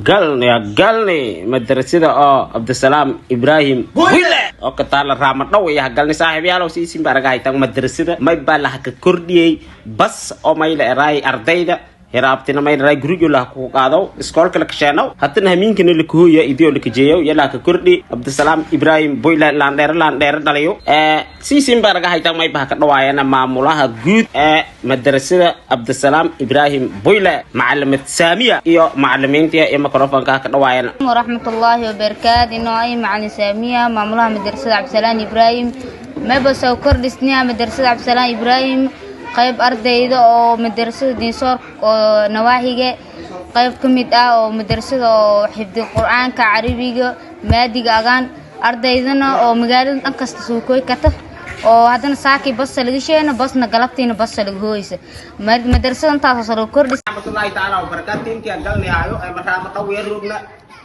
Galni madrasada oo Cabdisalaam Ibraahim Buyle oo ka taala Raamadhow iyo galni. Saaxiibyaalow, siisin baa raga haytan. Madrasada may baa laha ka kordhiyey bas oo mayla eraay ardayda hiraabtina may dharay gurigo lah ku qaado, iskoolka la kasheenow, haddana hamiinkana la kuhooya idiyo la kajeeyo yalaa ka kordhi. Cabdisalaam Ibraahim Buyle, laandheere laandheere dhalayo ee siisin baa raga haytan. May baha ka dhawaayana maamulaha guud ee madrasada Cabdisalaam Ibraahim Buyle, macalimad Saamiya, iyo macalimiinta iyo microfonka ka dhawaayana. Waraxmatullaahi wabarakaatu. Inoo ay macalin Saamiya, maamulaha madrasada Cabdisalaan Ibraahim. Mayba soo kordhisnaya madrasada Cabdisalaan Ibraahim qayb ardayda oo madrasada Diinsoor oo nawaaxiga, qayb ka mid ah oo madrasada oo xifdi Qur-aanka Carabiga maadiga agaan, ardaydana oo magaalada dhan kasta soo kooy karta, oo haddana saakii basa laga sheena, basna galabtiina basa laga hooysa. Madrasada intaasoo soo kordhis. Raxmatullaahi tacaala wabarakaatu. Tiimkii galni haayo ee Raamadhow ya roogna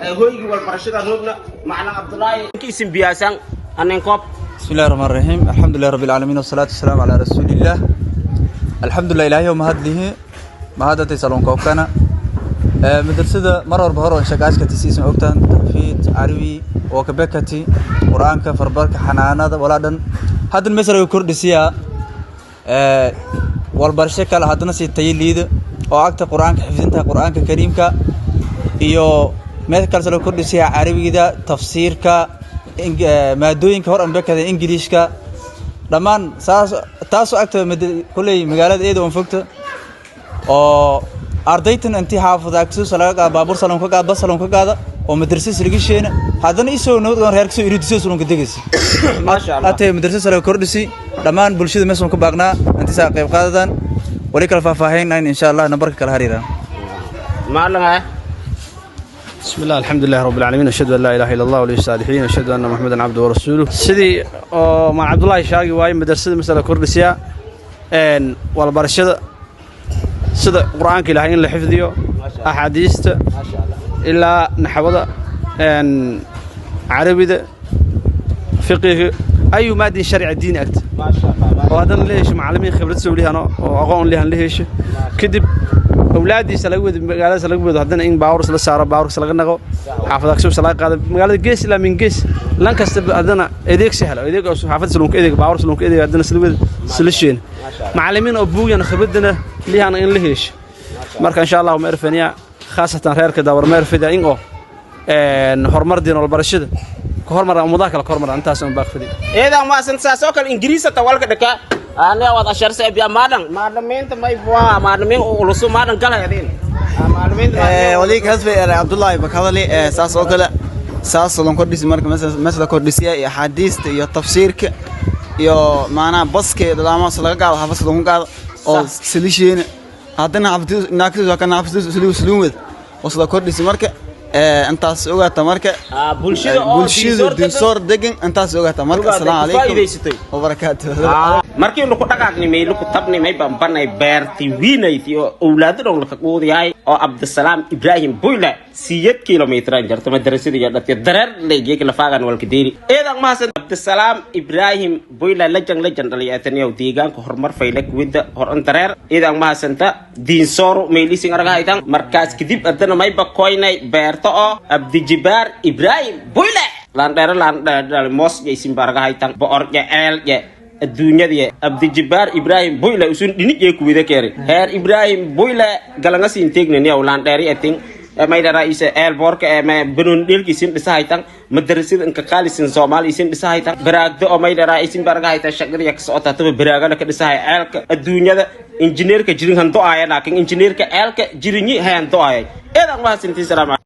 ee hoygii walbarashada roogna. Macalin Cabdulaahi isin biyaasan anin koob. بسم الله الرحمن الرحيم، الحمد لله رب العالمين، والصلاة والسلام على رسول الله. الحمد لله، إلهي ومهد له mahadati salon koobkana. Madrasada mar walba hor shaqaaska tisiisan ogtaan taxfiid Carabi oo ka bekati Quraanka farbarka xanaanada walaa dhan. Hadan masraga kordhisiya walbarasho kale, haddana si tayo liida oo agta Quraanka, xifdinta Quraanka Kariimka, iyo meel kale soo kordhisiya Carabiga, tafsiirka, maadooyinka hor aan bekada, Ingiriiska, dhammaan saas. Taasoo agta kulley magaalada eeda on fogta oo ardaytan intii xaafada agsuusa laga qaado, baabuur salon ka qaada, bas salon ka qaada oo madrasada laga sheena, haddana isoo nabad qaban reerka soo iridisoo salon ka degaysa. Maasha Allah. Atay madrasada laga kordhisi. Dhammaan bulshada meeshan ku baaqnaa intii saa qayb qaadadaan. Wali kala faahfaahin insha Allah nambarka kala hariiraan. Macalin ah. بسم الله، الحمد لله رب العالمين، أشهد أن لا إله إلا الله ولي الصالحين، أشهد أن محمدا عبده ورسوله. Sidii oo ma Cabdullaahi shaagi waaye, madrasada masala kordhisiyaa walbarashada sida Qur-aanka Ilaahay in la xifdiyo, axaadiista, ilaa naxwada, Carabida, fiqiga, ayu maadin sharci diini agta, oo haddana la hesho macallimiin khibrad soo lihano oo aqoon lihan la hesho. Kadib awlaadiisa laga wado magaaladaas laga wado, haddana in baabuurs la saaro, baabuurkas laga naqo, xaafada agsubsa laga qaado magaalada gees ilaa min gees lan kasta, haddana adeeg sahlo, adeeg oo xaafada salunka adeeg, baabuur salunka adeeg, haddana sila wada sila sheen macallimiin oo buugyan khibradana lihana in la hesho. Marka insha Allah ma erfaniya, khaasatan reerka Dawar ma erfida in oo horumar diin walbarashada ka hormar ummadaha kale ka hormar. Intaas un baaqfidi. Eedan maasan. Saas oo kale Ingiriisa tawalka dhaka aniga waad asharsa biya maadan maadamiinta may waa maadamiin ulusu maadan galay adin maadamiinta. Wali kasbe Cabdullaahi bakadali. Saas oo kale saas lon kordhisi. Marka masla kordhisiya iyo axaadiista iyo tafsiirka iyo maanaha baska dhalaamaas laga qaado, xaafadka lagu qaado oo salisheena, haddana xaafadis naagtiis waa kana xaafadis saliu saluun oo sida kordhisi. Marka intaas ogaata. Marka bulshada oo bulshada Dinsoor degan intaas ogaata. Marka assalaamu calaykum wabarakaatu. Markii lagu dhaqaaqni may lagu tabni may bambanay beerti wiinayti oo awlaado dhan laka quudiyahay oo Cabdisalaam Ibraahim Buyle siyad kilomitran jarto madrasada iyo dhatay dareer leegeek lafaagan walka deeri. Eedan mahadsan Cabdisalaam Ibraahim Buyle, lajan lajan dhaliyaataniyow deegaanka horumar fayle kuwida hor an dareer. Eedan mahadsanta. Diinsoor meelisin araga haytan. Markaas kadib haddana mayba koynay beerto oo Abdijibaar Ibraahim Buyle, laandheere laandheere, moos yaysin baraga haytan, bo'orje eelje adduunyadii. Abdijibaar Ibraahim Buyle usun dhinijee kuwida keeri heer Ibraahim Buyle galanga siin teegnaniyaw laandheeri eting maydhara isa eelboorka ee banoon dheelkiisin dhisahaytan, madarasada inka qaalisin Soomaali isin dhisahaytan, baraagdo oo maydhara isin baraga haytan, shaqadiya ka socota taba baraagana ka dhisahay ceelka adduunyada. Injineerka jirin han do-aaya, laakiin injineerka ceelka jirinyi hayan do-aayay. Eedan mahadsantiin. Salaam.